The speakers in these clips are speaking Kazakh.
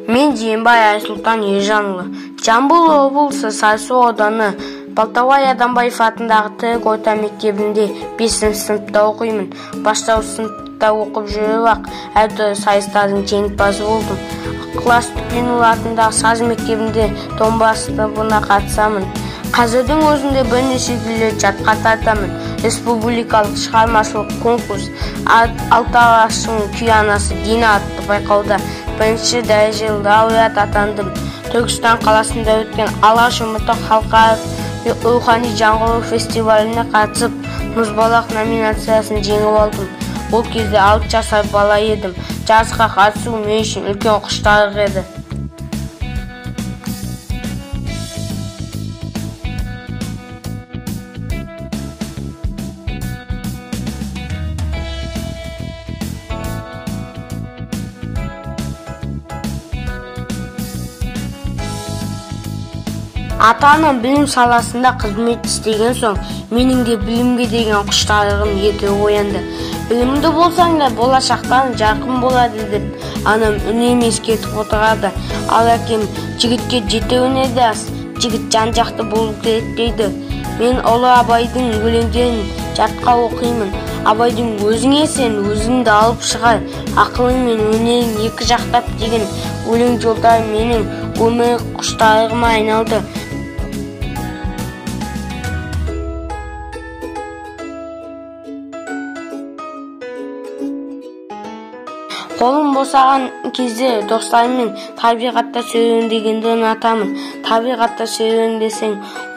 Мен Жиенбай Айсұлтан Ержанұлы, Жамбыл облысы Сарысу ауданы Балтабай Адамбаев атындағы тірек орта мектебінде 5 сыныпта оқимын. Бастауыш сыныпта оқып жүріп-ақ әртүрлі сайыстардың жеңімпазы болдым. Ықылас Дүкенұлы атындағы саз мектебінде домбыра сыныбына қатысамын. Қазірдің өзінде бірнеше күйлерді жатқа тартамын. Республикалық шығармашылық конкурс Алты алаштың күй анасы Дина атты байқауда бірінші дәрежелі лауреат атандым. Түркістан қаласында өткен Алаш үміті халықаралық рухани жаңғыру фестиваліне қатысып, мұзбалақ номинациясын жеңіп алдым. Ол кезде 6 жасар бала едім. Жарысқа қатысу мен үшін үлкен құштарлық еді. Ата-анам білім саласында қызмет істеген соң, менің де білімге деген құштарлығым ерте оянды. Білімді болсаң да болашақтан жарқын болады деп анам үнемі ескертіп отырады. Ал әкем жігітке жетеуіне де ас, жігіт жан-жақты болу керек дейді. Мен ұлы Абайдың өлеңдерін жатқа оқимын. Абайдың өзіңе сен, өзіңді алып шығар, ақылың мен өнерің екі жақтап деген өлең жолдары менің өмір құштарлығыма айналды. Қолым босаған кезде достарыммен табиғатта серуендегенді ұнатамын. Табиғатта серуендесең,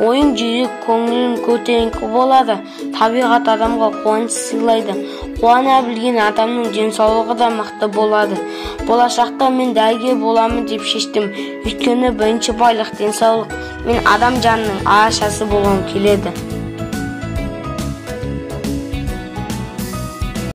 ойың жүйрік, көңілің көтеріңкі болады. Табиғат адамға қуаныш сыйлайды. Қуана білген адамның денсаулығы да мықты болады. Болашақта мен дәрігер боламын деп шештім. Өйткені бірінші байлық денсаулық. Мен адам жанының арашасы болғым келеді.